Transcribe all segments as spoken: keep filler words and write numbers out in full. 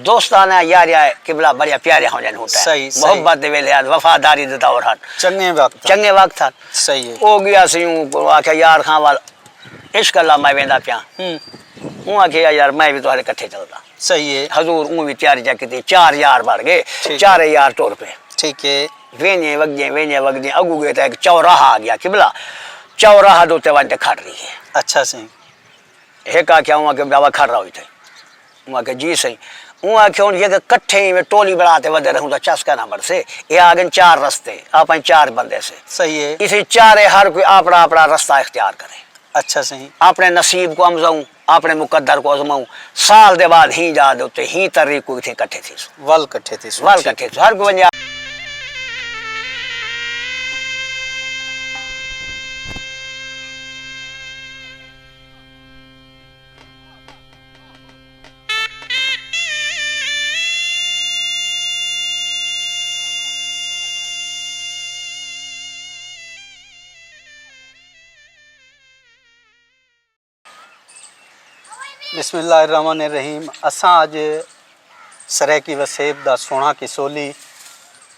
دوستانہ یاریاں قبلہ بڑیاں پیاریاں ہوندیاں ہن۔ صحیح، صحیح۔ محبت دے ویلے ہن، وفاداری دے دور ہن۔ چنگے وقت ہن۔ چنگے وقت ہن۔ صحیح ہے۔ او گیا سی، اوں آکھیا، یار خان وال عشق اللہ میں ویندا پیاں۔ ہوں۔ اوں آکھیا، یار میں وی تہاݙے کٹھے چلدا۔ صحیح ہے۔ حضور اوں وی تیاری چا کیتی، چار یار بݨ ڳئے، ٹھیک ہے۔ چارے یار ٹر پئے۔ ٹھیک ہے۔ ویندے وڳدے، ویندے وڳدے اڳوں ڳئے تاں ہک چوراہا آ ڳیا قبلہ، چوراہا دے اتے ونڄ تے کھڑ رہی ہے۔ اچھا سائیں۔ ہک آکھیا، اوں آکھیا، بابا کھڑ رہو اتھے۔ اوں آکھیا، جی سائیں۔ اوں آکھیا، ہݨ جے کہ کٹھے ایویں ٹولی بݨا تے ودے رہوں تاں چس کائنا بݨسے۔ اے آ ڳئن چار رستے، آپاں چار بندے سے۔ صحیح ہے۔ اتھے چارے ہر کوئی اپݨا اپݨا رستہ اختیار کرے۔ اچھا سائیں۔ اپݨے نصیب کوں امزاؤں، اپݨے مقدر کوں ازماؤں۔ سال دے بعد ہی جا دے اتے ہی تاریخ کوں اتھے کٹھے تھیسوں۔ ول کٹھے تھیسوں۔ ول ٹھیک۔ کٹھے تھیسوں۔ ہر کوئی ونڄے۔ بسم اللہ الرحمن الرحیم۔ اساں اڄ سرائیکی وسیب دا سوہݨا قصولی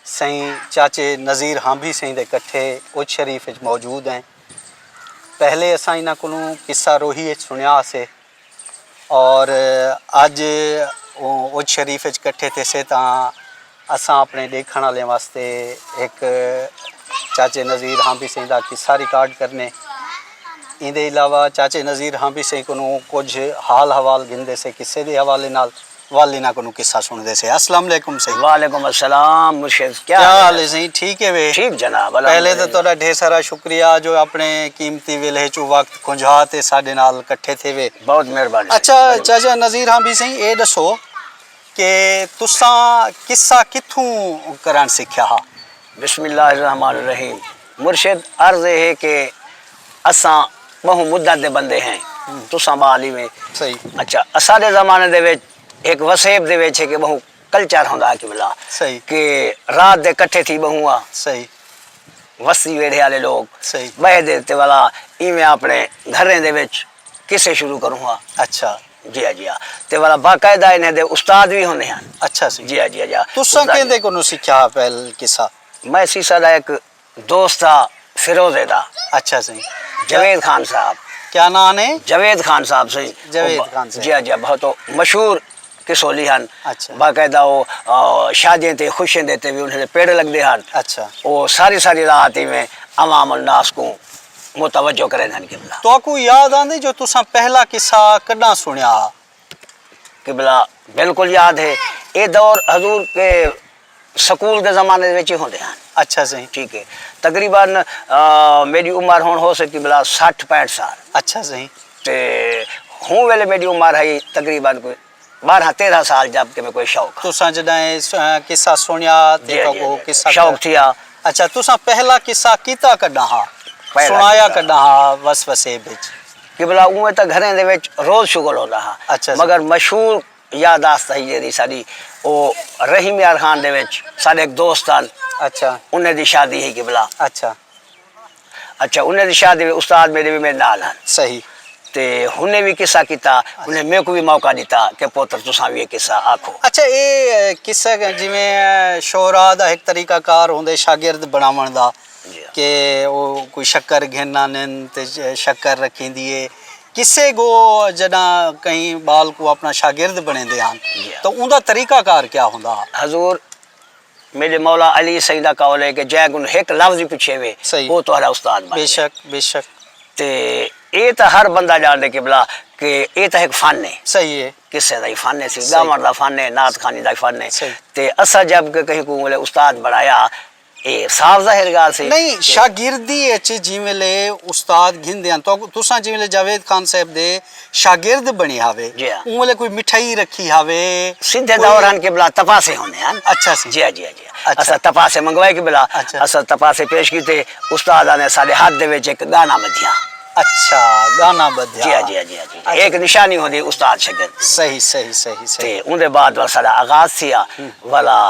سئیں چاچے نذیر ہانبھی سئیں دے کٹھے اچ شریف اچ موجود ہیں۔ پہلے اساں انہاں کولوں قصہ روہی اچ سݨیا ہاسے، اور اڄ او اچ شریف اچ کٹھے تھیسے تاں اساں اپݨے ݙیکھݨ آلیاں واسطے ہک چاچے نذیر ہانبھی سئیں دا قصہ ریکارڈ کرنے۔ ایندے علاوہ چاچے نذیر ہانبھی سئیں کنوں کجھ حال حوال گھندے سے قصے دے حوالے نال، ول انہاں کنوں قصہ سݨدے سے۔ السلام علیکم سئیں۔ وعلیکم السلام مرشد، کیا کیا حال حال ہے؟ ہے سئیں؟ ٹھیک ہے وے؟ ٹھیک جناب، پہلے تو الحمدللہ۔ تہاݙا ڈھیر سارا شکریہ جو اپݨے قیمتی ویلھے چوں وقت کھنجا تے ساݙے نال کٹھے تھے وے۔ بہت مہربانی۔ اچھا چاچا نذیر ہانبھی سئیں، اے ݙسو کہ تساں قصہ کتھوں کرݨ سکھیا ہا؟ بسم اللہ الرحمن الرحیم۔ مرشد، عرض اے ہے کہ اساں ٻہوں مدت دے بندے ہیں، تساں ٻال ہی میں۔ صحیح۔ اچھا، اساݙے زمانے دے وچ ہک وسیب دے وچ ہے کہ ٻہوں کلچر ہوندا ہا قبلہ، صحیح۔ کہ رات دے کٹھے تھی ٻہوں آ، صحیح۔ وستی ویڑھے آلے لوگ، صحیح۔ ٻہے دے تے ولا ایویں اپݨے گھریں دے وچ قصے شروع کروں ہا۔ اچھا۔ جی ہا، جی ہا۔ تے ولا باقاعدہ انہیں دے استاد وی ہوندے ہن۔ اچھا سئیں۔ جی ہا، جی ہا، جی ہا۔ تساں استاد کیندے کولوں سکھیا ہا پہل قصہ؟ میں سئیں ساݙا ہک دوست ہا فیروزے دا۔ اچھا سئیں۔ جاوید خان صاحب۔ کیا ناں ہے؟ جاوید خان صاحب سئیں۔ جاوید خان صاحب۔ جی ہا، جی ہا، بہت مشہور قصولی ہن۔ اچھا۔ باقاعدہ او، آ، شادیاں تے خوشیاں دے تے وی انہیں دے پیڑ لڳدے ہن۔ اچھا۔ او ساری ساری رات ایویں عوام الناس کوں متوجہ کریندے ہن قبلہ۔ تہاکوں یاد آندے جو تساں پہلا قصہ کݙاں سݨیا ہا؟ قبلہ بالکل یاد ہے۔ اے دور حضور کے سکول دے زمانے دے وچ ہی ہوندے ہن۔ اچھا سئیں۔ ٹھیک ہے۔ تقریباً، آ، میݙی عمر ہݨ ہوسے قبلہ سٹھ پینٹھ سال۔ اچھا سئیں۔ تے ہوں ویلے میݙی عمر ہئی تقریباً کوئی ٻارہاں تیرہاں سال، جب کہ میں کوئی شوق ہا۔ تساں جݙاں اے س-، قصہ سݨیا تے جی، جی، تہاکوں جی۔ قصہ شوق تھیا۔ اچھا، تساں پہلا قصہ کیتا کݙاں ہا؟ پہلا سݨایا قصہ۔ کݙاں ہا وس وسیب وچ؟ قبلہ اونویں تاں گھریں دے وچ روز شغل ہوندا ہا۔ اچھا سئیں۔ مگر مشہور یادداشت ہئی جیڑھی ساݙی، او رحیم یار خان دے وچ ساݙے ہک دوست ہن۔ اچھا۔ انہیں دی شادی ہئی قبلہ۔ اچھا۔ اچھا، انہیں دی شادی وچ استاد میݙے وی میݙے نال ہن۔ صحیح۔ تے انہیں وی قصہ کیتا، انہیں میکوں وی موقع ݙتا کہ پتر تساں وی اے قصہ آکھو۔ اچھا، اے قصہ جیویں شعراء دا ہک طریقہ کار ہوندے شاگرد بݨاوݨ دا، جی ہا۔ کہ او کوئی شکر گھن آندن تے شکر رکھیندی ہے۔ قصے گو جݙاں کہیں ٻال کوں اپݨا شاگرد بݨیندے ہن، جی ہا۔ تاں اوندا طریقہ کار کیا ہوندا ہا؟ حضور، میݙے مولا علی سئیں دا قول ہے کہ جئیں کوں ہک لفظ وی پچھے وے، صحیح۔ او تہاݙا استاد بݨ بے ڳئے۔ شک، بے شک۔ تے اے تاں ہر بندہ ڄاݨدے قبلہ کہ اے تاں ہک فن ہے۔ صحیح ہے۔ قصے دا ہی فن ہے، صحیح۔ ڳاوݨ دا فن ہے، نعت خوانی دا ہی فن ہے۔ صحیح۔ تے اساں جب کہ کہیں کوں ولے استاد بݨایا، اے صاف ظاہر ڳالھ سی۔ نہیں، تے شاگردی اچ جیں ویلے استاد گھندے ہن، تو تساں جیں ویلے جاوید خان صاحب دے شاگرد بݨے ہاوے، جی ہا۔ اوں ویلے کوئی مٹھائی رکھی ہاوے؟ سدھے کوئی دور ہن قبلہ تپاسے ہوندے ہن۔ اچھا سئیں۔ جی ہا، جی ہا، جی ہا۔ اچھا۔ اساں تپاسے منگوائے قبلہ، اچھا۔ اساں تپاسے پیش کیتے، استاد آنے ساݙے ہتھ دے وچ ہک ڳانا ٻدھیا۔ اچھا، ڳانا ٻدھیا۔ جی ہا، جی ہا، جی ہا، جی ہا۔ اچھا۔ ہک نشانی ہوندی استاد شاگرد۔ صحیح، صحیح، صحیح، صحیح۔ تے اوندے بعد ول ساݙا آغاز تھیا، ہوں۔ ولا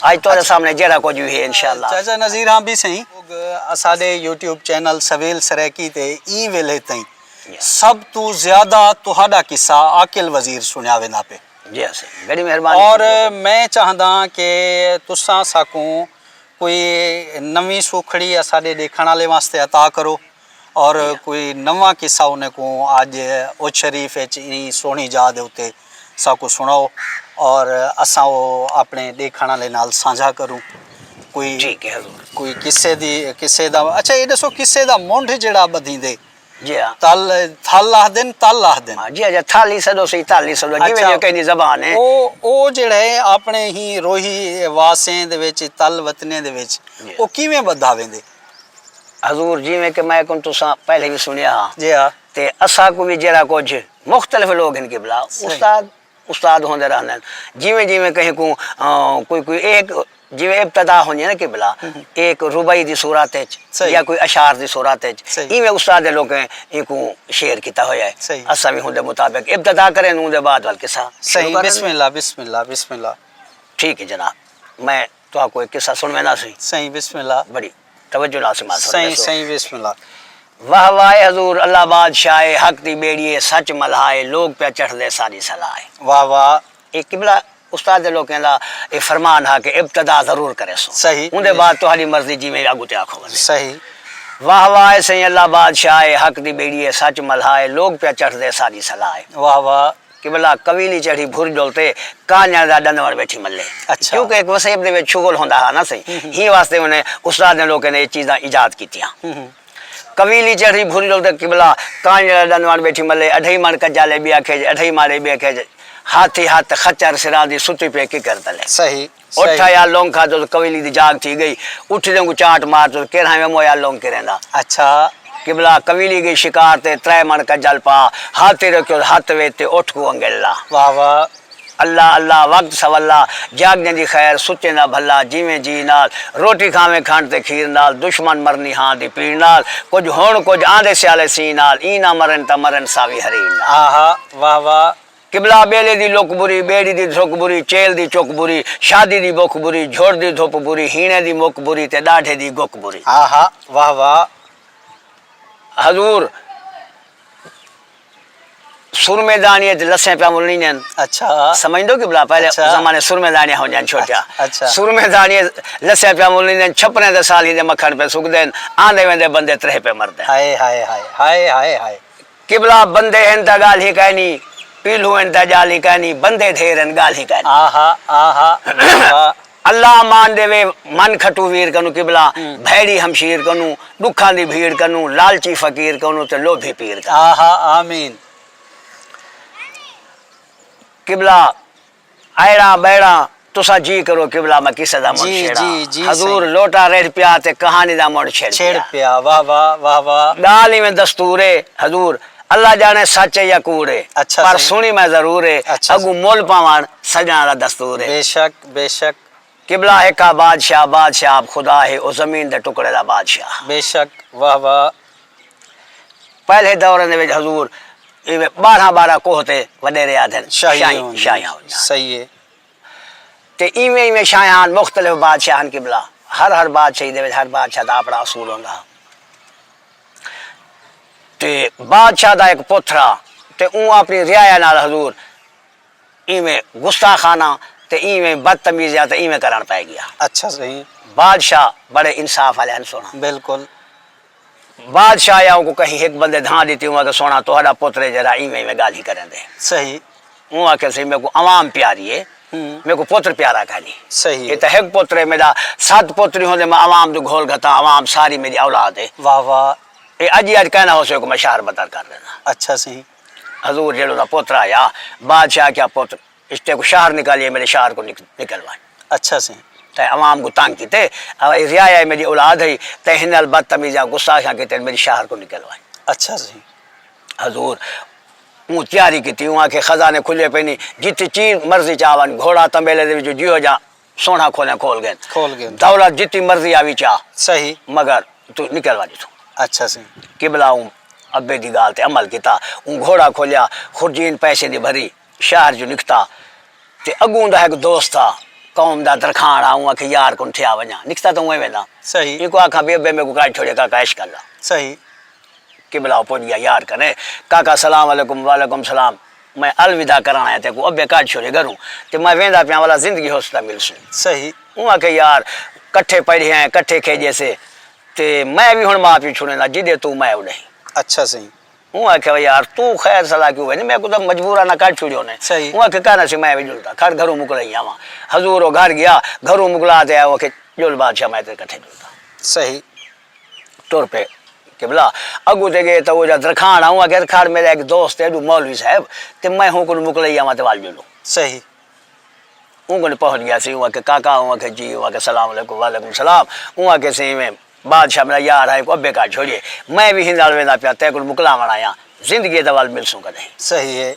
اڄ تہاݙے سامݨے جیڑھا کجھ وی ہے انشاءاللہ۔ چاچا نذیر ہانبھی سئیں، لوگ اساݙے یوٹیوب چینل سویل سرائیکی تے ایں ویلھے تئیں، جی۔ سب توں زیادہ تہاݙا قصہ عاقل وزیر سݨیا ویندا پئے۔ جی ہاں سائیں، بڑی مہربانی۔ اور میں چاہنداں کہ تساں ساکوں کوئی نویں سوکھڑی اساڈے ڈیکھن والے واسطے عطا کرو، اور کوئی نواں قصہ انہیں کو اج اوچ شریف اچ ایں سوہنی جاہ دے اتے ساکوں سناؤ، اور اساں او اپنے ڈیکھن والے نال سانجھا کروں۔ کوئی ٹھیک ہے حضور۔ کوئی قصے دی، قصے دا، اچھا، یہ دسو، قصے دا منڈھ جڑا بدھیندے؟ جی ہاں۔ تل، تھل آہدن، تل آہدن؟ ہاں جی، اچھا، تھل ہی سدو سی، تل ہی سدو، جی، اچھا۔ جو کہیں دی زبان ہے۔ او، او جڑا ہے اپنے ہی روہی واسیں دے وچ، تل وطنیں دے وچ، جی۔ او کیویں بدھا ویندے؟ حضور، جیویں کہ میں کوں تساں پہلے بھی سنیا ہا، جی ہاں۔ تے اساں کو بھی جڑا کچھ مختلف لوگ ہیں قبلہ، صحیح۔ استاد، استاد ہوندے رہندے ہیں۔ جیویں جیویں کہیں کو، آ، کوئی، کوئی ایک، جیویں ابتدا ہوندی ہے نا قبلہ، ہوں۔ ایک رباعی دی صورت وچ، صحیح۔ یا کوئی اشعار دی صورت وچ، صحیح۔ ایویں استاد لوکیں اینکوں شعر کیتا ہویا ہے۔ صحیح۔ اساں بھی ہوندے مطابق ابتدا کریں، اون دے بعد ول قصہ شروع صحیح، کریں۔ بسم اللہ، بسم اللہ، بسم اللہ۔ ٹھیک ہے جناب، میں تہاکوں ایک قصہ سنویندا سی۔ سائیں، بسم اللہ۔ بڑی توجہ نال سماعت فرمائیسو۔ سائیں، سائیں، بسم اللہ۔ واہ واہ اے حضور، اللہ بادشاہ اے، حق دی ٻیڑی اے، سچ ملہا اے، لوگ پیا چڑھدے ساݙی صلاح اے۔ واہ واہ۔ اے قبلہ استاد دے لوکیں دا اے فرمان ہا کہ ابتدا ضرور کریسو۔ صحیح۔ اوندے بعد تہاݙی مرضی جیویں اڳوں تے آکھو ونڄے۔ صحیح۔ واہ واہ اے سائیں، اللہ بادشاہ اے، حق دی ٻیڑی اے، سچ ملہا اے، لوگ پیا چڑھدے ساݙی صلاح اے۔ واہ واہ۔ قبلہ قویلی چڑھی بھر ڈول تے کانجݨ دا ݙنوݨ ٻیٹھی ملے۔ اچھا۔ کیونکہ ہک وسیب دے وچ شغل ہوندا ہا نا سئیں۔ ہوں ہوں۔ ہی واسطے انہیں استاد نے لوکیں نے یہ چیزاں ایجاد کیتیاں۔ ہوں ہوں۔ قویلی چڑھی بھر ڈول تے قبلہ کانجݨ دا ݙنوݨ ٻیٹھی ملے، اڈھائی مݨ کجالے ٻیا کھیج، اڈھائی ماڑے ٻیا کھیج، ہاتھ ہی ہاتھ خچر سراں دی ستی پے ککر تلے۔ صحیح۔ اٹھ صحیح۔ آیا لونگ کھادو تے قویلی دی جاگ تھی ڳئی۔ اٹھدے کوں چاٹ مار تو کیرھاں وے مویا لونگ کریندا۔ اچھا۔ قبلہ قویلی ڳئی شکار تے ترے مݨ کجل پا، ہاتھ تے رکھیو ہتھ وچ تے اٹھ کوں انگل لا۔ واہ واہ۔ اللہ اللہ وقت سولا، جاڳدیں دی خیر، ستیں دا بھلا، جیویں جی نال، روٹی کھاویں کھنڈ تے کھیر نال، دشمن مرنی ہاں دی پیڑ نال، کجھ ہݨ کجھ آندے سیالے سیں نال، ایں نہ مرن تاں مرن ساوی حریر نال۔ آہا، واہ واہ۔ قبلہ ٻیلے دی لک بری، ٻیڑی دی دھک بری، چیل دی چک بری، شادی دی بکھ بری، جھڑ دی دھپ بری، ہیݨے دی مک بری تے ݙاڈھے دی گک بری۔ آہا، واہ واہ۔ حضور، سرمے داݨی اچ لسیں پیا ملنی نین۔ اچھا۔ سمجھدو قبلہ، پہلے اچھا۔ زمانے سرمے داݨیاں ہوندیاں چھوٹیاں۔ اچھا۔ سرمے داݨی اچ لسیں پیا ملنی نین، چھپریں دے سالی دے مکھݨ پے سکدن، آندے ویندے بندے تریہہ پے مردن۔ ہائے، ہائے، ہائے، ہائے، ہائے، ہائے۔ قبلہ بندے ہن تاں ڳالھیں کائنی، پیلھو ہن تاں ڄالھیں کائنی، بندے ڈھیر ہن ڳالھیں کائنی۔ آہا، آہا، واہ۔ اللہ امان ݙیوے، من کھٹو ویر کنوں قبلہ، ہوں۔ بھیڑی ہمشیر کنوں، ݙکھاں دی بھیڑ کنوں، لالچی فقیر کنوں تے لوبھی پیر کنوں۔ آہا، آمین۔ قبلہ، ایڑاں ٻیڑاں، تساں جی کرو قبلہ میں قصے دا منڈھ جی، چھیڑاں۔ جی، جی، حضور سائیں۔ لوٹا ریڑھ پیا تے کہانی دا منڈھ چھیڑ چھیڑ پیا۔ پیا، واہ، واہ، واہ، واہ۔ ڳالھ ایویں دستور ہے، حضور، اللہ ڄاݨے سچ ہے یا کوڑ ہے، اچھا پر سائیں۔ سݨی میں ضرور ہے، اچھا اڳوں سائیں۔ مل پاوݨ سڄݨاں دا دستور ہے۔ بے شک، بے شک۔ قبلہ ہک آ بادشاہ، بادشاہ آپ خدا ہے، او زمین دے ٹکڑے دا بادشاہ۔ بے شک، واہ، واہ۔ پہلے دور دے وچ حضور ایویں ٻارہاں ٻارہاں کوہ تے وݙیرے آہدن، شاہیاں شاہی-، ہوندیاں۔ شاہیاں ہوندیاں۔ صحیح ہے۔ تے ایویں ایویں شاہیاں مختلف بادشاہ ہن قبلہ، ہر ہر بادشاہی دے وچ ہر بادشاہ دا اپݨا اصول ہوندا ہا۔ تے بادشاہ دا ہک پتر ہا، تے اوں اپݨی رعایا نال حضور ایویں گستاخانہ تے ایویں بدتمیزیاں تے ایویں کرݨ پئے ڳیا۔ اچھا سائیں۔ بادشاہ بڑے انصاف والے ہن سوہݨا۔ بالکل۔ بادشاہ آیا، اونکوں کہیں ہک بندے دھاں ݙتی، اوں آکھیا، سوہݨا، تہاݙا پتر ہے جیڑھا ایویں ایویں ڳالھیں کریندے۔ صحیح۔ اوں آکھیا، سئیں، میکوں عوام پیاری ہے، ہوں۔ میکوں پتر پیارا کائنی۔ صحیح۔ اے تاں ہک پتر ہے میݙا، ست پتر ہی ہوندے، میں عوام دو گھول گھتاں، عوام ساری میݙی اولاد ہے۔ واہ واہ۔ اے اڄ ہی اڄ کائنا ہوسے، اونکوں میں شہر بدر کر ݙینداں۔ اچھا سئیں۔ حضور جیڑھے دا پتر آیا، بادشاہ آکھیا، پتر، اس تے کو شہر نکالیے، میرے شہر کو نک-، نکلوائیں۔ اچھا سئیں۔ تے عوام کو تنگ کیتے، اے رعایا ہے، میری اولاد ہے، تے ہن نال بدتمیزیاں، گستاخیاں کیتے، میری شہر کو نکلوائیں۔ اچھا سئیں۔ حضور، اوں تیاری کیتی، اوں آکھے خزانے کھلے پئے نی، جتی چی مرضی چاون، گھوڑا تنبیلے دے وچوں جیہو جا سوہݨا کھولیں کھول ڳئن۔ کھول ڳئن۔ دولت جتی مرضی آوی چا۔ صحیح۔ مگر توں نکل ونڄ اتھوں۔ اچھا سئیں۔ قبلہ اوں ابے دی ڳالھ تے عمل کیتا۔ اوں گھوڑا کھولیا، خرجین پیسے دی بھری، شہر چوں نکتا۔ تے اڳوں دا ہک دوست ہا، قوم دا درکھاݨ ہا، اوں آکھیا، یار کوں ٹھیا ونڄاں۔ نکتا تاں اونویں وینداں۔ صحیح۔ اینکوں آکھاں بھی ابے میکوں کاج چھوڑے کاکا عشق اللہ۔ صحیح۔ قبلہ پڄ ڳیا یار کنے، کاکا سلام علیکم، وعلیکم سلام۔ میں الوداع کرݨ آیا تیکوں، ابے کڈھ چھوڑے گھروں، تے میں ویندا پیاں، ولا زندگی ہوسی تاں ملسوں۔ صحیح۔ اوں آکھیا، یار، کٹھے پڑھے ہیں، کٹھے کھیݙے سے، تے میں وی ہݨ ماء پیو چھوڑیندا، جݙے توں میں اݙے۔ اچھا سئیں۔ اوں آکھیا، یار، توں خیر صلاح کیوں ویندیں؟ میکوں تاں مجبورانہ کڈھ چھوڑیو نے۔ صحیح۔ اوں آکھیا، کائنا سئیں، میں وی ڄلدا، کھڑ گھروں مکل آئی آواں۔ حضور او گھر ڳیا، گھروں مکلا تے آیا، او آکھیا، ڄل بادشاہ، میں تیݙے کٹھے ڄلدا۔ صحیح۔ ٹر پئے۔ قبلہ، اڳوں تے ڳئے تاں او جا درکھاݨ آ، اوں آکھیا، کھڑ، میݙا ہک دوست ہے، ݙو مولوی صاحب، تے میں ہوں کوں مکل آئی آواں تے ول ڄلوں۔ صحیح۔ اوں کن پہنچ ڳیا سی، اوں آکھیا، کاکا، اوں آکھیا، جی، اوں آکھیا، سلام علیکم، وعلیکم سلام۔ اوں آکھیا سی، ایویں بادشاہ میݙا یار ہے، ابے کڈھ چھوڑیے، میں وی ہندے نال ویندا پیاں، تیکوں مکلاوݨ آیاں، زندگی دا ول ملسوں کݙاہیں۔ صحیح ہے۔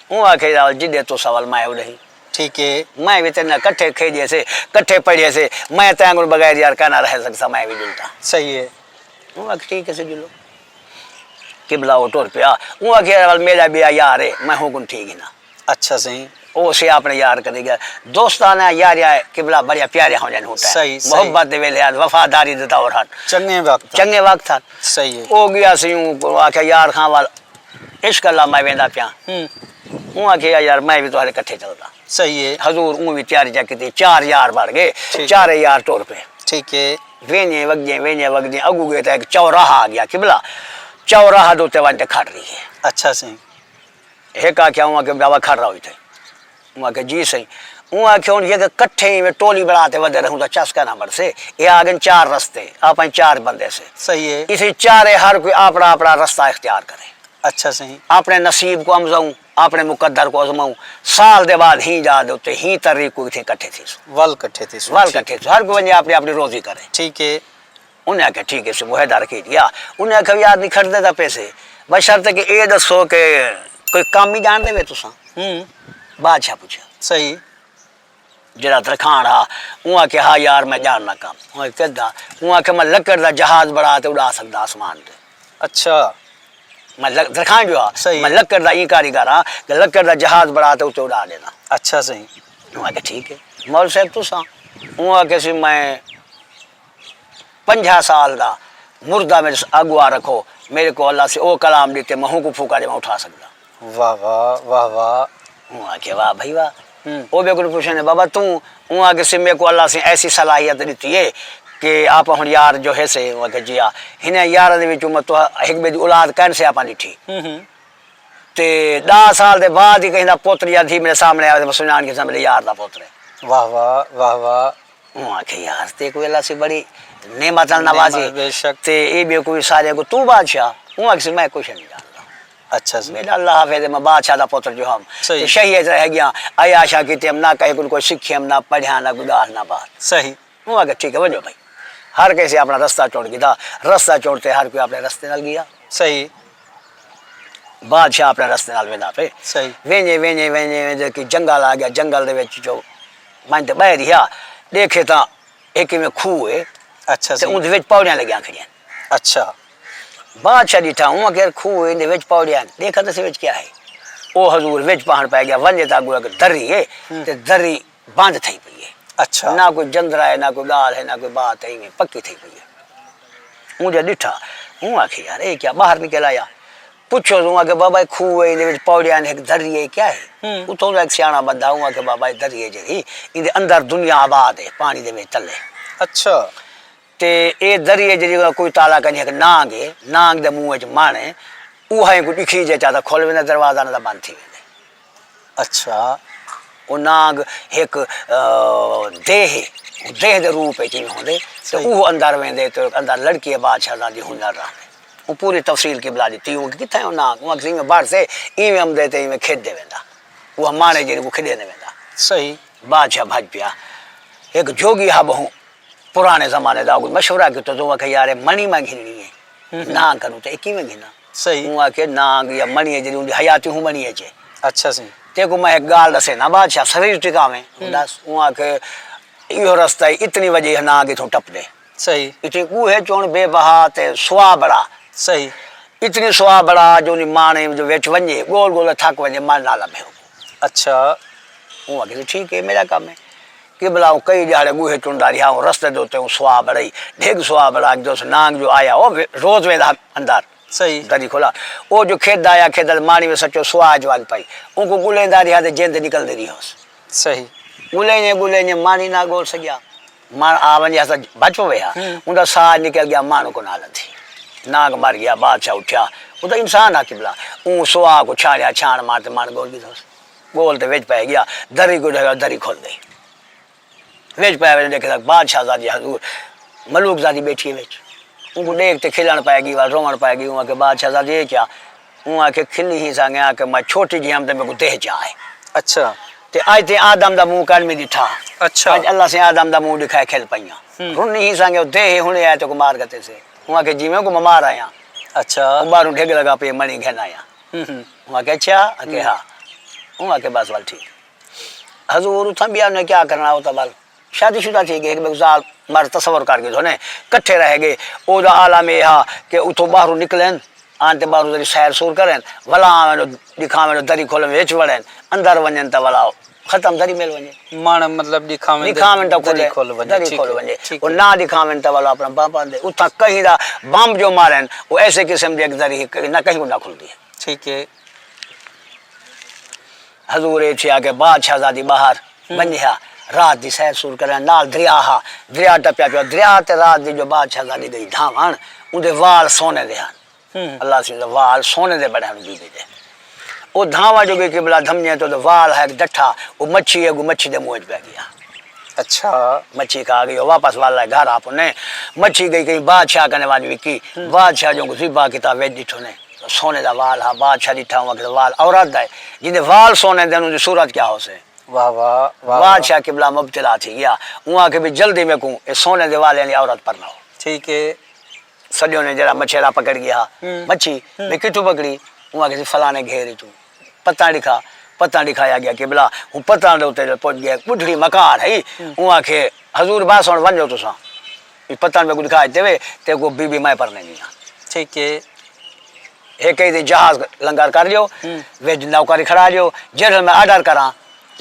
اوں آکھیا، یار، جݙے تساں ول میں اݙاہیں۔ ٹھیک ہے۔ میں وی تیݙے نال کٹھے کھیݙے سے، کٹھے پڑھے سے، میں تیکوں بغیر یار کائنا رہ سڳساں، میں وی ڄلدا۔ صحیح ہے۔ اوں آکھیا، ٹھیک ہے سئیں، ڄلو۔ قبلہ او ٹر پیا۔ اوں آکھیا، یار، ول میݙا ٻیا یار ہے، میں ہوں کوں ٹھیک ہی نہ۔ اچھا سئیں۔ او سے اپݨے یار کنے ڳیا۔ دوستانہ یاریاں، قبلہ، بڑیاں پیاریاں ہوندیاں ہن۔ صحیح، صحیح۔ محبت دے ویلے ہن، وفاداری دے دور ہن۔ چنڳے وقت ہن۔ چنڳے وقت ہن۔ صحیح ہے۔ او ڳیا سی، اوں آکھیا، یار خان ول، عشق اللہ، میں ویندا پیاں۔ ہوں۔ اوں آکھیا، یار، میں وی تہاݙے کٹھے چلدا۔ صحیح ہے۔ حضور اوں وی تیاری چا کیتی، چار یار بݨ ڳئے، ٹھیک ہے۔ چارے یار ٹر پئے۔ ٹھیک ہے۔ ویندے وڳدے، ویندے وڳدے، اڳوں ڳئے تاں ہک چوراہا آ ڳیا، قبلہ، چوراہا دے اتے ونڄ تے کھڑ رہی ہے۔ اچھا سئیں۔ ہک آکھیا، اوں آکھیا، بابا کھڑ رہو اتھے۔ اوں آکھیا، جی سئیں۔ اوں آکھیا، ہݨ جے کہ کٹھے ایویں ٹولی بݨا تے ودے رہوں تاں چس کائنا بݨسے۔ اے آ ڳئن چار رستے، آپاں چار بندے سے۔ صحیح ہے۔ اسی چارے ہر کوئی اپݨا اپݨا رستہ اختیار کرے۔ اچھا سئیں۔ اپݨے نصیب کوں امزاؤں، اپݨے مقدر کوں ازماؤں، سال دے بعد ہی جا دے اتے ہی تریک کوں اتھے کٹھے تھیسوں۔ ول کٹھے تھیسوں، ول ٹھیک۔ کٹھے تھیسوں، ہر کوئی ونڄے اپݨی اپݨی روزی کرے۔ ٹھیک ہے۔ انہیں آکھیا، ٹھیک ہے، سئیں، معاہدہ رکھی ݙیا۔ انہیں آکھیا، یار، نکھڑدے تاں پیسے، بشرطے کہ اے ݙسو کہ کوئی کم وی ڄاݨدے وے تساں؟ ہوں۔ بادشاہ پچھیا۔ صحیح۔ جیڑھا درکھاݨ ہا، اوں آکھیا، ہا یار، میں ڄاݨدا کم۔ اوں آکھیا، کیڑھا؟ اوں آکھیا، میں لکڑ دا جہاز بݨا تے اݙا سڳدا آسمان تے۔ اچھا۔ میں لک-، درکھاݨ جو ہا، صحیح۔ میں لکڑ دا ایں کاریگر ہاں کہ لکڑ دا جہاز بݨا تے اتے اݙا ݙینداں۔ اچھا سئیں۔ اوں آکھیا، ٹھیک ہے۔ مولوی صاحب، تساں؟ اوں آکھیا سی، میں پنجاہ سال دا مردہ میݙے اڳوا رکھو، میݙے کوں اللہ سے او کلام ݙتے، میں ہوں کوں پھوکا ݙیواں، اٹھا سڳدا۔ واہ واہ، واہ واہ۔ اوں آکھیا، واہ بھائی واہ۔ ہوں۔ او ٻئے کوں پچھے نے، بابا توں؟ اوں آکھیا سی، میکوں اللہ سے ایسی صلاحیت ݙتی ہے کہ آپ ہݨ یار جو ہے سے، اوں آکھیا، جی ہا، ہنیں یاراں دے وچوں میں تو ہک ٻئے دی اولاد کائنی سے آپاں ݙٹھی۔ ہوں ہوں۔ تے ݙاہ سال دے بعد ہی کہیں دا پتر یا دھی میݙے سامݨے آوے تے میں سنڄاݨ گھساں میݙے یار دا پتر ہے۔ واہ واہ، واہ واہ۔ اوں آکھیا، یار، تیکوں اللہ سے بڑی نعمت نال نوازی۔ نعمت، بے شک۔ تے اے ٻئے کوں وی سارے کوں، توں بادشاہ؟ اوں آکھیا سی، میں کجھ نہیں ڄاݨدا۔ اچھا سئیں۔ میݙا اللہ حافظ ہے، میں بادشاہ دا پتر جو ہم۔ صحیح۔ تے شہیت رہ ڳیاں، عیاشاں کیتیاں، نہ کہیں کوں کوئی سکھیم، نہ پڑھیاں، نہ کوئی ڳالھ، نہ بات۔ صحیح۔ اوں آکھیا، ٹھیک ہے، ونڄو بھائی۔ ہر کسے اپݨا رستہ چݨ گھدا، رستہ چݨ تے ہر کوئی اپݨے رستے نال ڳیا۔ صحیح۔ بادشاہ اپݨے رستے نال ویندا پئے۔ صحیح۔ ویندے، ویندے، ویندے، ویندے کہ جنگل آ ڳیا، جنگل دے وچ جو ونڄ تے ٻہہ رہیا، ݙیکھے تاں ہک ایویں کھوہ ہے۔ اچھا تے سئیں۔ اوندے وچ پوڑیاں لڳیاں کھڑیاں۔ اچھا۔ بادشاہ ݙٹھا، اوں آکھیا، کھوہ ہے، ایندے وچ پوڑیاں، ݙیکھاں تے سئیں وچ کیا ہے۔ او حضور وچ پاہݨ پئے ڳیا، ونڄے تاں اڳوں ہک دری ہے، ہوں۔ تے دری بند تھئی پئی ہے۔ اچھا۔ نہ کوئی جندرا ہے، نہ کوئی ڳالھ ہے، نہ کوئی بات ہے، ایویں پکی تھئی پئی ہے۔ اوں جا ݙٹھا، اوں آکھیا، یار، اے کیا ٻاہر نکل آیا؟ پچھو، اوں آکھیا، بابا، اے کھوہ ہے، ایندے وچ پوڑیاں ہن، ہک دری ہے، کیا ہے؟ ہوں۔ اتھوں دا ہک سیاݨا بندہ، اوں آکھیا، بابا، اے دری ہے جیڑھی، ایندے اندر دنیا آباد ہے، پاݨی دے وچ تلے۔ اچھا۔ تے اے دری ہے جیڑھی، کوئی تالا کائنی، ہک نانگ ہے، نانگ دے منہ وچ مݨ ہے، اوہا اینکوں ݙکھیجے چا تاں کھل ویندے دروازہ، نہ تاں بند تھی ویندے۔ اچھا۔ او نانگ ہک، آ، دیہہ ہے، دیہہ دے روپ وچ ایویں ہوندے، تے صحیح۔ اوہ اندر ویندے تے اندر لڑکی بادشاہ دی ہنر رہندے۔ او پوری تفصیل قبلہ ݙتی، اوں کتھاں او نانگ، اوں آکھیا ایویں بڑھ سے، ایویں امدے تے ایویں کھیݙدے ویندا۔ او ماݨے جیڑھے کوں کھیݙیندے ویندا۔ صحیح۔ بادشاہ بھڄ پیا۔ ہک جوڳی ہا ٻہوں پراݨے زمانے دا، کوئی مشورہ کیتے، اوں آکھیا، یار، اے مݨی میں گھنݨی ہے۔ ہوں ہوں۔ نانگ کنوں تے اے کیویں گھناں؟ صحیح۔ اوں آکھیا، نانگ یا مݨی ہے جیڑھی، اوندی حیاتی ہوں مݨی اچ ہے۔ اچھا سئیں۔ تیکوں میں ہک ڳالھ ݙسینداں، بادشاہ سریر ٹکاویں۔ ہوں۔ ݙس۔ اوں آکھیا، ایہو رستہ ہے، اتنی وڄے نانگ اتھوں ٹپدے۔ صحیح۔ اتنی کوہ ہے چوݨ بے بہا تے سوا بڑا۔ صحیح۔ اتنی سوا بڑا جو اوندی ماݨے جو وچ ونڄے، ڳول ڳول تھک ونڄے، مݨ نہ لبھے۔ اچھا۔ اوں آکھیا، ٹھیک ہے، میݙا کم ہے۔ قبلہ، اوں کئی ݙیہاڑے ڳوہے چݨدا رہیا، اوں رستے دے اتے اوں سوا بڑائی، ڈھڳ سوا بڑا، جو اس نانگ جو آیا، او وے-، روز ویندا اندر۔ صحیح۔ دری کھولا۔ او جو کھیݙدا آیا، کھیݙدا ماݨی وچ سچو سواج ول پئی۔ اونکوں ڳلیندا ریہا تے جند نکلدی ریہوس۔ صحیح۔ ڳلینڄے ڳلینڄے ماݨی نہ ڳول سڳیا۔ ماݨ آ ونڄے ہا تاں بچ پوے ہا۔ اوندا ساہ نکل ڳیا، ماݨ کوں نال ادھی۔ نانگ مر ڳیا، بادشاہ اٹھیا۔ او تاں انسان ہا قبلہ۔ اوں سواہ کوں چھاݨیا، چھاݨ مار تے ماݨ ڳول ݙتوس۔ ڳول تے وچ پئے ڳیا۔ دری کوں ݙیکھیا، دری کھل ڳئی۔ وچ پئے ویندے ݙیکھے تاں بادشاہ زادی حضور ملوک زادی ٻیٹھی ہے وچ۔ اونکوں ݙیکھ تے کھلݨ پئے ڳئی، ول رووݨ پئے ڳئی۔ اوں آکھیا بادشاہ زادی اے کیا؟ اوں آکھیا کھلی ہیساں، آکھیا میں چھوٹی جئی ہم تے میکوں دہ چا آئے۔ اچھا۔ تے اڄ تئیں آدم دا منہ کائنی ݙٹھا۔ اچھا۔ اڄ اللہ سئیں آدم دا منہ ݙکھائے کھل پئیاں۔ رنی ہیساں، او دہ ہݨے آئے تیکوں مار گھتیسے۔ اوں آکھیا جیویں اونکوں میں مار آیاں۔ اچھا۔ اوں ٻاہروں ڈھڳ لڳا پئی، ماݨی گھن آیاں۔ ہوں ہوں۔ اوں آکھیا اچھا؟ آکھیا ہا۔ اوں آکھیا بس ول ٹھیک۔ حضور اتھاں ٻیا انہیں کیا کرݨا، او تاں ول شادی شدہ تھی ڳئے، ہک ٻئے کوں زال مرد تصور کر گھدو نے، کٹھے رہ ڳئے۔ او دا عالم اے ہا کہ اتھوں ٻاہروں نکلن، آن تے ٻاہروں ذری سیر سور کرن، ولا آون، ݙکھاون، دری کھولن، وچ وڑن، اندر ونڄن تاں ولا ختم، دری مل ونڄے۔ ماݨ مطلب ݙکھاون تے ݙکھاون تاں دری کھلے، کھل ونڄے، دری ٹھیک کھل ہے، ونڄے۔ ٹھیک او ہے۔ نہ ݙکھاون تاں ولا اپݨا بھاں پاندے۔ اتھاں کہیں دا بمب جو مارن، او ایسے قسم دی ہک دری ہک نہ کہیں کوں نہ کھلدی ہے۔ ٹھیک ہے۔ حضور اے تھیا کہ بادشاہ زادی ٻاہر ونڄے ہا، رات دی سیر سور کرݨ، نال دریا ہا، دریا ٹپیا پیا، دریا تے رات دی جو بادشاہ زادی ڳئی دھاوݨ، اوندے وال سونے دے ہن۔ ہوں۔ اللہ سئیں دے وال سونے دے بݨے ہن بی بی دے۔ او دھاوݨ جو ڳئی قبلہ دھمنجے تے اوندے وال ہا ہک ڈٹھا، او مچھی ہے، اڳوں مچھی دے منہ وچ پئے ڳیا۔ اچھا۔ مچھی کھا ڳئی، او واپس ول آئے گھر آپ نے۔ مچھی ڳئی کہیں بادشاہ کنے ونڄ وکی، بادشاہ جو اونکوں ذبح کیتا، وچ ݙٹھو نے۔ سونے دا وال ہا، بادشاہ ݙٹھا، اوں آکھیا وال عورت دا ہے، جیندے وال سونے دے ہن اوندی صورت کیا ہوسے؟ واہ واہ، واہ واہ۔ بادشاہ قبلہ مبتلا تھی ڳیا۔ اوں آکھیا بی جلدی میکوں اے سونے دے والیں آلی عورت پرناؤ۔ ٹھیک ہے۔ سڄو نے جیڑھا مچھیرا پکڑ ڳیا ہا، ہوں۔ مچھی، ہوں۔ بی کتھوں پکڑی؟ اوں آکھیا سی فلانے گھیر اچوں۔ پتاں ݙکھا، پتاں ݙکھایا ڳیا قبلہ۔ اوں پتاں دے اتے جو پڄ ڳئے، ٻڈھڑی مکار ہئی۔ اوں آکھیا حضور بس ہݨ ونڄو تساں، اے پتاں میکوں ݙکھا ݙتے وے، تیکوں بی بی میں پرݨیندی ہاں۔ ٹھیک ہے۔ ہک کہیں دی جہاز لنگر کر ݙیو، ہوں۔ وچ نوکر کھڑا ݙیو، جیڑھے میں آرڈر کراں،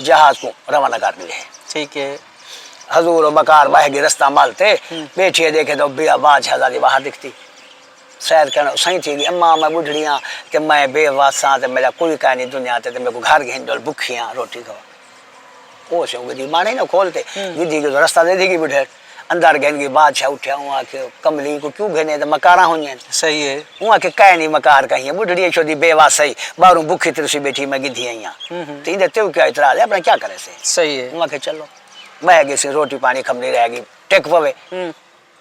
جہاز کوں روانہ کر ݙیوے۔ ٹھیک ہے۔ حضور او مکار ٻہہ ڳئی رستہ مل تے، ہوں۔ ٻیٹھی ہے ݙیکھے تاں بیا بادشاہ زادی ٻاہر نکتی۔ سیر کرݨ سئیں تھی ڳئی، اماں میں ٻڈھڑی ہاں تے میں بے وس ہاں تے میݙا کوئی کائنی دنیا تے، تے میکوں گھر گھن ڄل، بکھی ہاں، روٹی کھوا۔ او سئیں ڳدھی ماݨے نہ کھول تے، ہوں۔ ڳدھی جو رستہ ݙے تھی ڳئی ٻڈھڑ۔ اندر گھن ڳئی، بادشاہ اٹھیا، اوں آکھیا کملی کوں کیوں گھنے تے مکاراں ہونڄن۔ صحیح ہے۔ اوں آکھیا کائنی مکار کہیں، ٻڈھڑی شودی بے وس ہئی، ٻاہروں بکھی ترسی ٻیٹھی، میں ڳدھی آئی ہاں۔ ہوں ہوں۔ تے ایندے تیوں کیا اعتراض ہے، اپݨا کیا کریسے؟ صحیح ہے۔ اوں آکھیا چلو۔ ٻہہ ڳئے سئیں، روٹی پاݨی کھملی رہ ڳئی، ٹک پوے۔ ہوں۔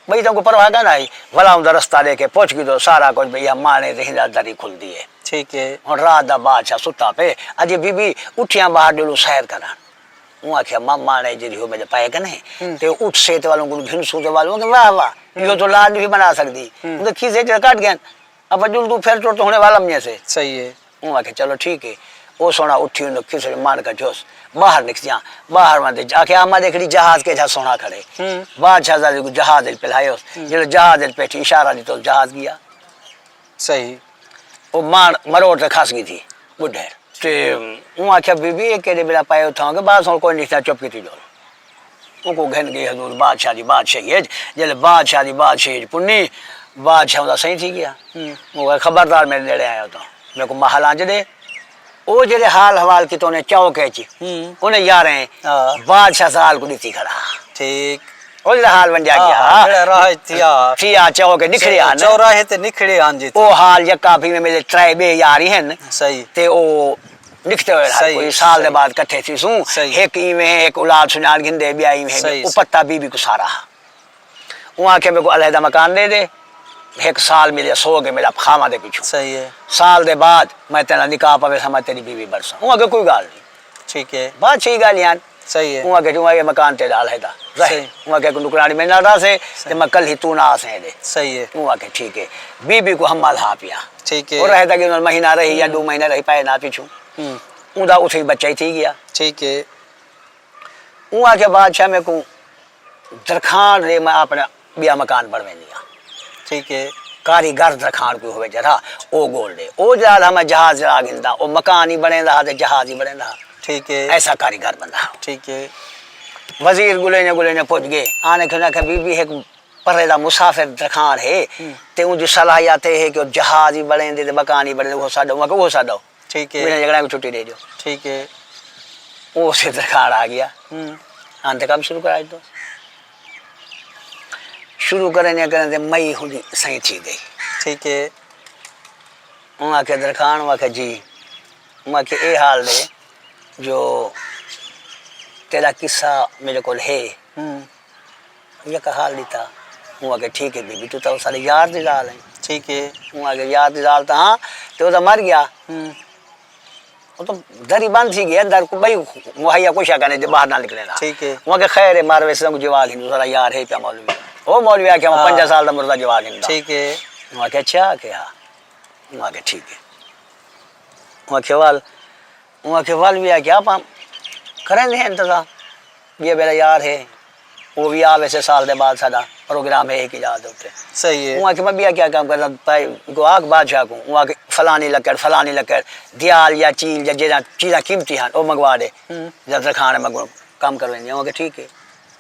ٻئی تاں کوئی پرواہ کائنی ہئی، ولا اوندا رستہ ݙیکھے، پچھ گھدو سارا کجھ، بھئی اے ماݨے تے ہیندا دری کھلدی ہے۔ ٹھیک ہے۔ ہݨ رات دا بادشاہ ستا پئے، اڄے بی بی اٹھیاں ٻاہر ݙولوں سیر کرݨ۔ اوں آکھیا ماں ماݨے جیڑھی ہو میݙے پئے کنے، ہوں۔ تے او اٹھسے تے ول اونکوں گھنسوں تے ول اوں آکھیا واہ واہ، ایہو تاں اولاد نی بݨا سڳدی۔ ہوں۔ اوں دے کھیسے چ کڈھ ڳئن، اپاں ڄلدوں پھر ٹر تاں ہݨے ول امنیسے۔ صحیح ہے۔ اوں آکھیا چلو ٹھیک ہے۔ او سوہݨا اٹھی اوں دے کھیسے چ ماݨ کڈھیوس، ٻاہر نکتیاں، ٻاہر ونڄ تے آکھیا اماں ݙیکھ ݙی جہاز کیجھا سوہݨا کھڑے۔ ہوں۔ بادشاہ زادی کوں جہاز وچ پلہایوس، جیڑھے جہاز وچ ٻیٹھی اشارہ ݙتوس جہاز ڳیا۔ صحیح۔ او ماݨ مروڑ تے کھس ڳئی تھی ٻڈھڑ۔ تے اوں آکھیا بی بی اے کیݙے ٻیلا پئے اتھاں؟ کہ بس ہݨ کوئی نی تھیا، چپ کیتی ڄل۔ اونکوں گھن ڳئی حضور بادشاہ دی بادشاہی اچ، جیلے بادشاہ دی بادشاہی اچ پنی، بادشاہ اوندا سئیں تھی ڳیا۔ ہوں۔ اوں آکھیا خبردار میݙے نیڑے آیو تاں میکوں ماں حالاں چ ݙے۔ او جیڑھے حال حوال کیتے انہیں چوک اچ، ہوں۔ انہیں یاریں ہاں۔ بادشاہ زال کوں ݙتی کھڑا۔ ٹھیک۔ او جیڑھا حال ونڄا ڳیا ہاں، ہا۔ جیڑھا راہ اچ تھیا۔ تھیا چوک نکھڑیا نا۔ چوراہے تے نکھڑے ہن جی۔ او حال یکا پئی میں میݙے ترائے ٻئے یار ہی ہن۔ صحیح۔ تے او نکھتے ہوئے ہر صحیح، کوئی سال دے صحیح۔ بعد کٹھے تھیسوں۔ صحیح۔ ہک ایویں ہے، ہک اولاد سنڄاݨ گھندے، ٻیا ایویں ہے۔ صحیح، او صحیح۔ پتہ بی بی کوں سارا ہا۔ اوں آکھیا میکوں علیحدہ مکان ݙے ݙے، ہک سال میݙے سوڳ ہے میݙا خاوند دے پچھوں۔ صحیح ہے۔ سال دے بعد میں تیݙا نکاح پویساں، میں تیݙی بیوی بݨساں۔ اوں آکھیا کوئی ڳالھ نی۔ ٹھیک ہے۔ بادشاہی ڳالھیں ہن۔ صحیح ہے۔ اوں آکھیا جو اے مکان تیݙا علیحدہ رہے۔ صحیح۔ اوں آکھیا ہک نوکراݨی میݙے نال رہسے تے صحیح۔ میں کلھی توں نہ آسیں ایݙے۔ صحیح ہے۔ اوں آکھیا ٹھیک ہے۔ بی بی کوں حمل ہا پیا۔ ٹھیک ہے۔ او رہے تاں کہ مہینہ رہی یا ݙو مہینے رہی، پئے نہ پچھوں۔ ہوں۔ اوندا اتھوں ہی بچہ ہی تھی ڳیا۔ ٹھیک ہے۔ اوں آکھیا بادشاہ میکوں درکھاݨ ݙے، میں اپݨا ٻیا مکان بݨویندی ہاں۔ ٹھیک ہے۔ کاریگر درکھاݨ کوئی ہووے جیڑھا، او ڳول ݙے۔ او جیڑھا ہا میں جہاز چلا گھندا، او مکان ہی بݨیندا ہا تے جہاز ہی بݨیندا ہا۔ ٹھیک ہے۔ ایسا کاریگر بندہ ہا۔ ٹھیک ہے۔ وزیر ڳلیندے ڳلیندے پڄ ڳئے۔ آن کے انہاں آکھیا بی بی ہک پرلے دا مسافر درکھاݨ ہے، ہوں۔ تے اوندی صلاحیت اے ہے کہ او جہاز وی بݨیندے تے مکان وی بݨیندے، اوہو ساݙو، میں کہا، اوہو ساݙو۔ ٹھیک ہے۔ میݙے جھڳڑیاں کوں چھٹی ݙے ݙیو۔ ٹھیک ہے۔ او اسی درکھاݨ آ ڳیا۔ ہوں۔ آن تے کم شروع کرا ݙتو۔ شروع کریندے کریندے مئی ہوندی سئیں تھی ڳئی۔ ٹھیک ہے۔ اوں آکھیا درکھاݨ، اوں آکھیا جی۔ اوں آکھیا اے حال ݙے جو تیݙا قصہ میݙے کول ہے۔ ہوں۔ یک حال ݙتا۔ اوں آکھیا ٹھیک ہے بی بی، توں تاں ساݙے یار دی ذال ہیں۔ ٹھیک ہے۔ اوں آکھیا یار دی ذال تاں ہاں، تے او تاں مر ڳیا۔ ہوں۔ او تاں دری بند تھی ڳئی، اندر کوئی ٻئی مہیا کوئی شے کائنی جو ٻاہر نہ نکلیندا۔ ٹھیک ہے۔ اوں آکھیا خیر ہے، مر ویسے، ساکوں جواب گھن، ساݙا یار ہے پیا مولوی۔ او مولوی آکھیا، میں ہاں۔ پنجاہ سال دا مردہ جواب گھندا۔ ٹھیک ہے۔ اوں آکھیا اچھا، آکھیا ہاں۔ اوں آکھیا ٹھیک ہے۔ اوں آکھیا ول، اوں آکھیا ول وی آکھیا آپاں کریندے ہیں انتظام۔ ٻیا میݙا یار ہے، او وی آ ویسے سال دے بعد، ساݙا پروگرام ہے ہک یاد اتے۔ صحیح ہے۔ اوں آکھیا میں ٻیا کیا کم کردا پئے، کو آکھ بادشاہ کوں، اوں آکھیا فلانی لکڑ، فلانی لکڑ، دیال یا چیل یا جیڑھیاں چیزاں قیمتی ہن، او منگوا ݙے۔ ہوں۔ یا درکھاݨ منگو، کم کرویندے۔ اوں آکھیا ٹھیک ہے۔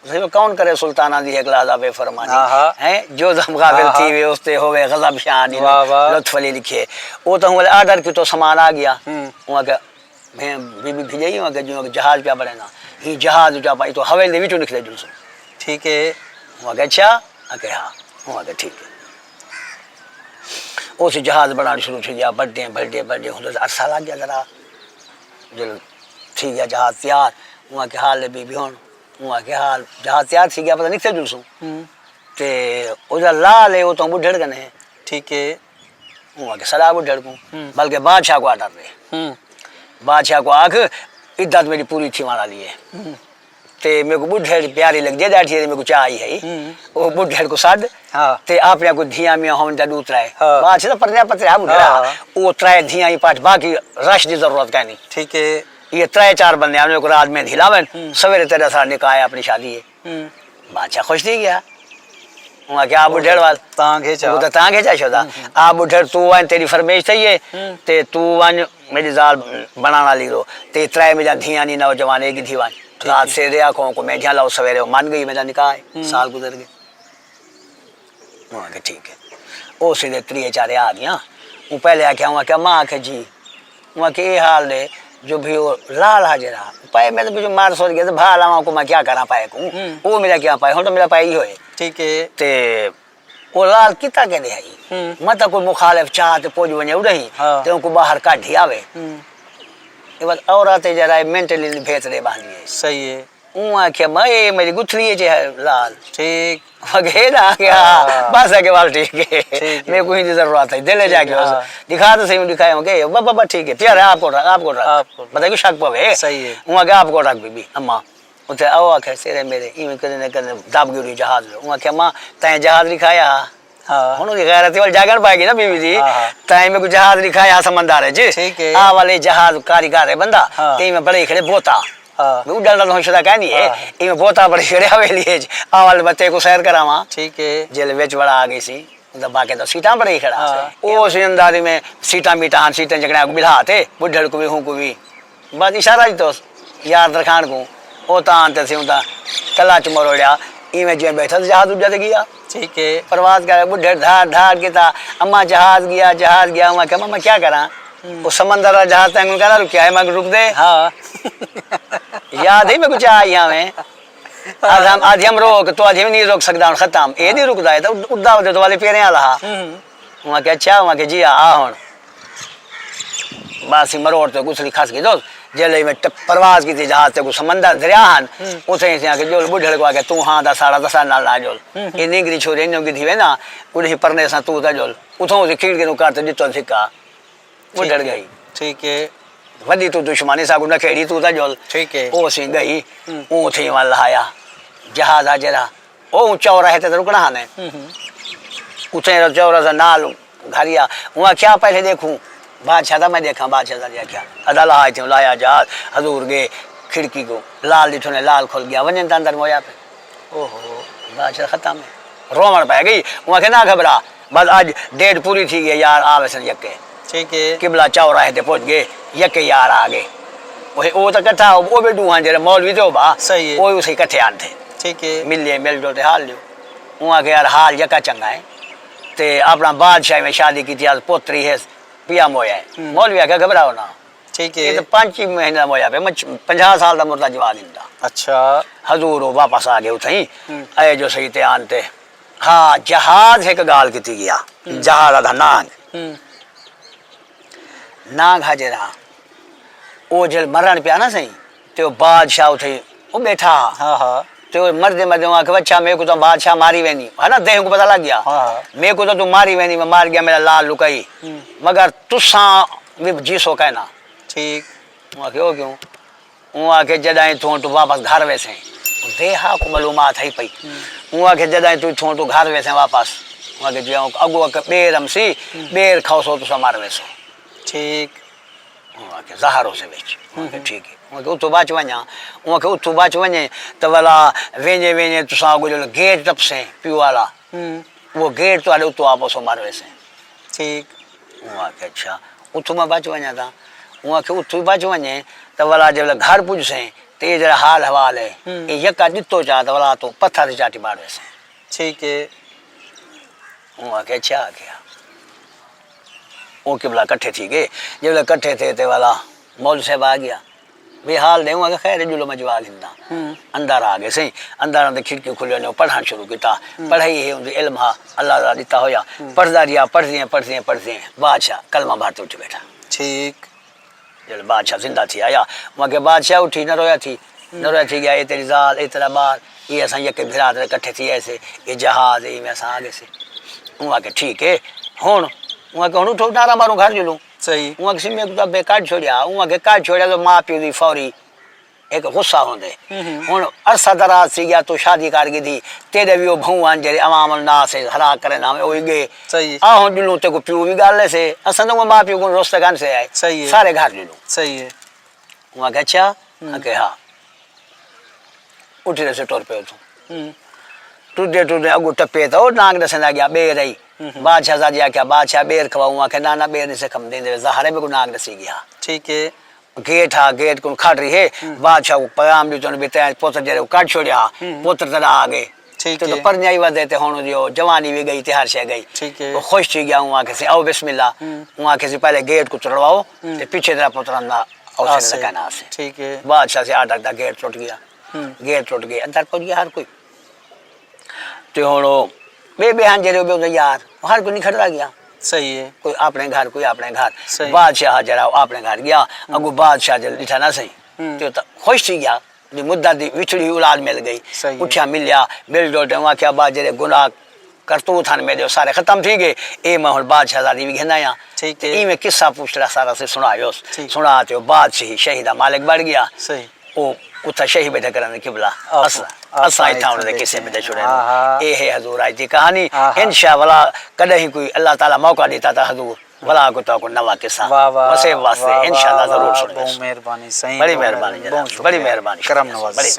صحیح، کون کرے سلطاناں دی ہک لحظہ بے فرمانی۔ ہاں ہاں۔ ہیں جو دم غافل ہاں ہاں۔ تھی وے، اس تے ہووے غضب شانی، واہ واہ۔ لطف علی لکھے۔ او تاں ہوں آرڈر کیتو، سامان آ ڳیا۔ ہوں۔ اوں آکھیا بھیں، بی بی بھیڄائی، اوں آکھیا جوں جہاز پیا بݨیندا۔ ہی جہاز جو پائی تو حویلی دے وچوں نکلے جلسوں۔ ٹھیک ہے۔ اوں آکھیا اچھا؟ آکھیا ہاں۔ اوں آکھیا ٹھیک ہے۔ او سی جہاز بݨاوݨ شروع تھی ڳیا، بݨدے بݨدے بݨدے ہوں عرصہ لڳ ڳیا ذرا۔ جو تھی ڳیا جہاز تیار۔ اوں آکھیا حال ہے بی بی ہݨ۔ اوں آکھیا حال جہاز تیار تھی ڳیا، پتہ نکلے جلسوں۔ ہوں۔ تے او جا لال ہے، او تاں ٻڈھڑ کنے ہے۔ ٹھیک ہے۔ اوں آکھیا سݙا ٻڈھڑ کوں، ہوں۔ بلکہ بادشاہ کوں آرڈر ݙے۔ ہوں۔ بادشاہ کوں آکھ عدت میݙی پوری تھیوݨ والی ہے۔ ہوں۔ تے میکوں ٻڈھڑ پیاری لڳدی ہے، ݙاڈھی ہے، میکوں چاہ آئی ہے۔ ہوں۔ او ٻڈھڑ کوں سݙ ہاں۔ تے اپݨیاں کوئی دھیاں میاں ہوون تاں ݙو ترائے۔ ہاں۔ بادشاہ تاں پرنیا پتریا ٻڈھڑا۔ ہاں۔ او ترائے دھیاں ہی پٹ، باقی رش دی ضرورت کائنی۔ ٹھیک ہے۔ اے ترائے چار بندے آن، میکوں رات میں ہلاون، ہوں۔ سویرے تیݙا سارا نکاح ہے، اپݨی شادی ہے۔ ہوں۔ بادشاہ خوش تھی ڳیا۔ اوں آکھیا آ ٻڈھڑ ول۔ تاں گھچا۔ او تاں تاں گھچا شودا۔ ہوں ہوں۔ آ ٻڈھڑ توں ونڄ، تیݙی فرمائش تھئی ہے۔ ہوں۔ تے توں ونڄ میݙی ذال بݨاوݨ والی رو۔ تے ترائے میݙیاں دھیاں نی نوجوان اے گھدی ونڄ۔ ٹھیک رات ہے۔ سیرے آکھو کو میں جھالا، او سویرے او من ڳئی، میݙا نکاح ہے۔ ہوں۔ سال گزر ڳئے۔ اوں آکھیا ٹھیک ہے۔ او سیدھے تریہے چارے آ ڳیاں۔ اوں پہلے آکھیا، اوں آکھیا ماں آکھیا جی۔ اوں آکھیا اے حال ݙے جو بھئی او لال ہا جیڑھا، پئے میں تاں پچھوں مار سوچ ڳیا تے بھا لاواں کو میں کیا کراں پئے کوں۔ ہوں۔ او میݙا کیا پئے، ہݨ تاں میݙا پئے ایہو ہے۔ ٹھیک ہے۔ تے او لال کیتا کیݙے ہئی؟ ہوں۔ متاں کوئی مخالف چاہ تے پڄ ونڄے اݙاہیں، ہاں۔ تے اونکوں ٻاہر کڈھ ہی آوے۔ ہوں۔ اے وت عورت ہے جیڑھا اے مینٹلی نبھیت ݙے ٻاہندی ہے۔ صحیح ہے۔ اوں آکھیا میں اے میݙی ڳتھڑی اچ ہے لال۔ ٹھیک۔ مگے نہ آکھیا، ہاں۔ بس آکھیا ول ٹھیک ہے۔ ٹھیک ہے۔ میکوں ایندی ضرورت ہے، دل اچ ٹھیک ہے، آکھیا ہاں۔ دکھا تے صحیح، ݙکھایا ہوں کہ بابا بس ٹھیک ہے، پیارا آپ کول رکھ، آپ کول رکھ۔ آپ کول رکھ۔ پتہ کیوں شک پوے۔ صحیح ہے۔ اوں آکھیا آپ کول رکھ بی بی، اماں۔ اتے او آکھے سیرے میݙے، ایویں کریندے کریندے دب ڳئی جہاز لو۔ اوں آکھیا ماں تیں جہاز ݙکھایا ہا؟ ہاں۔ ہݨ اوندی غیرت ول جاڳݨ پئے ڳئی نا بی بی دی۔ ہاں ہاں۔ تیں میکوں جہاز ݙکھایا ہا سمندر اچ۔ ٹھیک ہے۔ آ والے جہاز کاریگر ہے بندہ۔ ہاں۔ تے ایویں بݨائی کھڑے بوتا۔ ہاں۔ میں اݙݨ دا شدا کائنی ہے۔ ہاں۔ ایویں بوتا بݨائی کھڑے حویلی اچ۔ آ والے بندے کوں سیر کراواں۔ ٹھیک ہے۔ جیلے وچ وڑا آ ڳئی سی۔ اوندا باقی تاں سیٹاں بݨائی کھڑا ہاں۔ سی۔ او سی اندازے میں سیٹاں میٹاں ہن، سیٹاں جکڑیاں کوں ٻلھا تے، ٻڈھڑ کوں وی ہوں کوں وی۔ بس اشارہ ݙتوس یار درکھاݨ کوں۔ او تاں تے سی اوندا کلچ مروڑیا، ایویں جیویں ٻیٹھا تے جہاز اݙدا تے ڳیا۔ ٹھیک ہے۔ پرواز کر ٻڈھڑ دھاڑ دھاڑ کیتا، اماں جہاز ڳیا، جہاز ڳیا۔ اوں آکھیا ماں میں کیا کراں؟ ہوں۔ او سمندر دا جہاز تیں کوں کہندا رکیا ہے، میں رک دے۔ ہاں۔ یاد ہے میکوں چاہ آئی ہاویں۔ آدھم، آدھی ہم روک، تو آدھی ہم نہیں روک سڳدا، ہݨ ختم۔ اے نہیں رکدا، اے تاں اݙدا ودے تو والے پیریں والا ہا۔ ہوں۔ اوں آکھیا اچھا؟ اوں آکھیا جی آ، آ ہݨ۔ بس مروڑ تے ڳتھڑی کھس ڳئی دوست۔ جیلے میں ٹ-، پرواز کیتی جہاز تے کو سمندر دریا ہن، ہوں۔ اتھے اتھے آکھے جول ٻڈھڑ کوں آکھے توں ہاں دا ساڑا دسا نال نہ جول۔ ہوں ہوں۔ اے نینگری چھوری انہوں گھدی وینا، اݙاہیں پرنے ساں توں تاں جول۔ اتھوں اسی کھڑکی نوں کر تے ݙتو دھکا۔ ٻڈھڑ ٹھیک ہے۔ ڳئی۔ ٹھیک ہے۔ وݙی توں دشمنی ساکوں نکھیڑی توں تاں جول۔ ٹھیک ہے۔ او سی ڳئی۔ ہوں۔ اوں اتھے ول لہایا۔ جہاز آ جیڑھا۔ او اوں چوراہے تے رکݨا ہا نے۔ ہوں ہوں۔ اتھے چورا سا نال گھر آ۔ اوں آکھیا پہلے ݙیکھوں۔ بادشاہ دا میں ݙیکھاں، بادشاہ دا ݙیکھیا۔ ادا لہا اتھے لایا جہاز، حضور ڳئے کھڑکی کوں۔ لال ݙٹھو نے، لال کھل ڳیا، ونڄن تاں اندر مویا پئے۔ اوہو۔ بادشاہ ختم ہے۔ رووݨ پئے ڳئی۔ اوں آکھیا نہ گھبرا، بس اڄ ڈیٹ پوری تھی ڳئی ہے یار، آ ویسن یکے۔ ٹھیک ہے۔ قبلہ چوراہے تے پہنچ ڳئے، یکے یار آ ڳئے۔ اوہے، او تاں کٹھا، او ٻے ݙو ہن جیڑھے مولوی تے او ٻا۔ صحیح ہے۔ او اسی کٹھے آن تھے۔ ٹھیک ہے۔ ملے، مل جل تے حال ݙیو۔ اوں آکھیا، یار، حال یکا چنگا ہے، تے اپݨا بادشاہی میں شادی کیتی، اڄ پتر ہی ہے، پیا مویا ہے۔ ہوں۔ مولوی آکھیا، گھبراؤ نہ، ٹھیک ہے۔ یہ تو پنج ہی مہینے دا مویا پیا، میں پنجاہ سال دا مردہ جوان ہیندا۔ اچھا۔ حضور، وہ واپس آ گئے اتھائیں، ہوں۔ اے جو صحیح تے آن تے۔ ہاں، جہاز ہک ڳالھ کیتی ڳیا، ہوں۔ جہاز دا نانگ۔ ہوں۔ نانگ ہا جیڑھا، او جل مرݨ پیا نا سئیں، تے او بادشاہ اتھے او ٻیٹھا ہا۔ ہاں، ہاں۔ تے او مردے مردے اوں آکھے، "اچھا، میکوں تاں بادشاہ ماری ویندی، ہے نا، دیہہ کوں پتہ لڳ ڳیا۔ ہاں، ہاں۔ میکوں تاں توں ماری ویندی، میں مار ڳیا، میرا لال لکائی۔ ہوں۔ مگر تساں وی جیسو کائنا۔" ٹھیک۔ اوں آکھے، "او کیوں؟" اوں آکھے، "جݙائیں توں توں واپس گھر ویسیں۔" دیہا کوں معلومات ہئی پئی۔ ہوں۔ اوں آکھے، "جݙائیں توں توں توں گھر ویسیں واپس۔" اوں آکھے، "جی اوں اڳوں اک ٻیر ہم سی، ہوں۔ ٻیر کھاؤسو تساں مر ویسو۔" ٹھیک۔ اوں آکھے، "زہر ہوسے وچ۔" اوں آکھے، ہوں۔ "ٹھیک ہے۔" اوں آکھے، "اتھوں بچ ونڄاں۔" اوں آکھے، "اتھوں بچ ونڄیں تاں ولا ویندے ویندے تساں اڳوں جو گیٹ ٹپسیں پیو والا۔" ہوں۔ وہ گیٹ تہاݙے اتوں آپ اسوں مر ویسیں۔ ٹھیک۔ اوں آکھیا، "اچھا، اتھوں میں بچ ونڄاں تاں؟" اوں آکھیا، "اتھوں ہی بچ ونڄیں تاں ولا جیولا گھر پڄسیں تے اے جیڑھا حال حوال ہے، ہوں۔ اے یکا ݙتو چا تاں ولا توں پتھر دی چاٹی مار ویسیں۔" ٹھیک ہے۔ اوں آکھیا، "اچھا آکھیا۔" او قبلہ کٹھے تھی ڳئے۔ جیولا کٹھے تھے تے ولا مولوی صاحب آ ڳیا۔ وی حال ݙیوں، آکھے، "خیر ہے، ڄلو میں جواب گھندا۔" ہوں۔ اندر آ ڳئے سئیں، اندر آندے کھڑکی کھلی، انہیں پڑھݨ شروع کیتا۔ ہوں۔ پڑھائی ہے اوندی علم ہا، اللہ دا ݙتا ہویا۔ ہوں۔ پڑھدا رہیا، پڑھدیں، پڑھدیں، پڑھدیں، بادشاہ کلمہ بھر تے اٹھی ٻیٹھا۔ ٹھیک۔ جݙاں بادشاہ زندہ تھی آیا، اوں آکھے، "بادشاہ اٹھی، نہ رویا تھی، ہوں۔ نہ رویا تھی ڳیا، اے تیری ذال، اے تیرا ٻال، اے اساں یکے بھرا تے کٹھے تھی آئے سے، اے جہاز، اے میں اساں آ ڳئے سے۔" اوں آکھے، "ٹھیک ہے، ہݨ۔" اوں آکھے، "ہݨ اٹھو، نعرہ ماروں، گھر ڄلوں۔" صحیح۔ اوں آکھسی، "میکوں تاں ابے کڈھ چھوڑیا۔" اوں آکھے، "کڈھ چھوڑیا تاں ماء پیو دی فوری ہک غصہ ہوندے۔ ہوں ہوں۔ ہݨ عرصہ دراز تھی ڳیا، توں شادی کر گھدی، تیݙے وی او بھؤں ہن جیڑھے عوام الناس ہے، ہلاک کریندا ہوویں، او وی ڳئے۔ صحیح ہے۔ آ ہݨ ڄلوں تیکوں پیو وی ڳل ݙیسے، اساں تاں ماء پیو کوں رستہ ڳھن سے آئے۔ صحیح ہے۔ سارے گھر ڄلوں۔" صحیح ہے۔ اوں آکھے، "اچھا؟" ہوں۔ آکھے، "ہاں۔" اٹھی تے سے ٹر پئے اتھوں۔ ہوں۔ ٹردے ٹردے اڳوں ٹپے تاں او نانگ ݙسیندا ڳیا، ٻیر ہئی۔ ہوں ہوں۔ بادشاہ زادی آکھیا، "بادشاہ، ٻیر کھواؤ؟" اوں آکھیا، "نہ نہ، ٻیر نی سے کھم ݙیندے، ظاہر ہے میکوں نانگ ݙسی ڳیا۔" ٹھیک ہے۔ گیٹ ہا، گیٹ کوں کھڑ رہی ہے، ہوں۔ بادشاہ کوں پیغام ݙتو، بھئی تیݙے پتر جیڑھے او کڈھ چھوڑیا ہا، ہوں۔ پتر تیݙا آ ڳئے۔ ٹھیک ہے۔ تے پرنیائی ودے تے ہݨ جو جوانی وی ڳئی تے ہر شے ڳئی۔ ٹھیک ہے۔ او خوش تھی ڳیا، اوں آکھے سے، "آؤ بسم اللہ۔" ہوں۔ اوں آکھے سے، "پہلے گیٹ کوں تڑواؤ، ہوں۔ تے پچھے تیݙا پتر آندا، او آ سے سے۔ کائنا آ سے۔" ٹھیک ہے۔ بادشاہ سے آرڈر دا، گیٹ ٹوٹ ڳیا۔ ہوں۔ گیٹ ٹوٹ ڳئے، اندر پڄ ڳیا ہر کوئی۔ تے ہݨ او ٻئے ٻئے ہن جیڑھے او ٻئے اوندے یار، او ہر کوئی نکھڑدا ڳیا۔ صحیح ہے۔ کوئی اپݨے گھر، کوئی اپݨے گھر۔ صحیح۔ بادشاہ جیڑھا او اپݨے گھر ڳیا، ہوں۔ اڳوں بادشاہ جل ݙٹھا نا سئیں، ہوں۔ تے او تاں خوش تھی ڳیا، دی مدت دی وچھڑی ہوئی اولاد مل ڳئی۔ صحیح ہے۔ اٹھیا ملیا، مل ڈول تے اوں آکھیا، "ابا، جیڑھے گناہ کرتوت ہن میݙے، او سارے ختم تھی ڳئے، اے میں ہݨ بادشاہ زادی وی گھن آیاں۔" ٹھیک ہے۔ تے ایویں قصہ پچھلا سارا سے سݨایوس۔ ٹھیک۔ سݨا تے او بادشاہی شہی دا مالک بݨ ڳیا۔ صحیح۔ او اتھاں شہی ٻیٹھے کرن قبلہ۔ آہو، اساں، آہو، اساں اتھاں انہاں دے قصے ٻیٹھے چھوڑے۔ ہاں، ہاں۔ اے ہے حضور اڄ دی کہانی۔ آہو۔ انشاء اللہ کݙاہیں کوئی اللہ تعالیٰ موقع ݙتا تاں حضور ولا کو تو کو نواں قصہ واہ، واہ، وسیب واسطے واہ، انشاء اللہ واہ، ضرور واہ، سݨیوس۔ بہت مہربانی سائیں، بڑی بہت مہربانی مہربانی، جناب، بہت بڑی شکریہ۔ مہربانی، کرم شکریہ، نوازی بڑی سائیں۔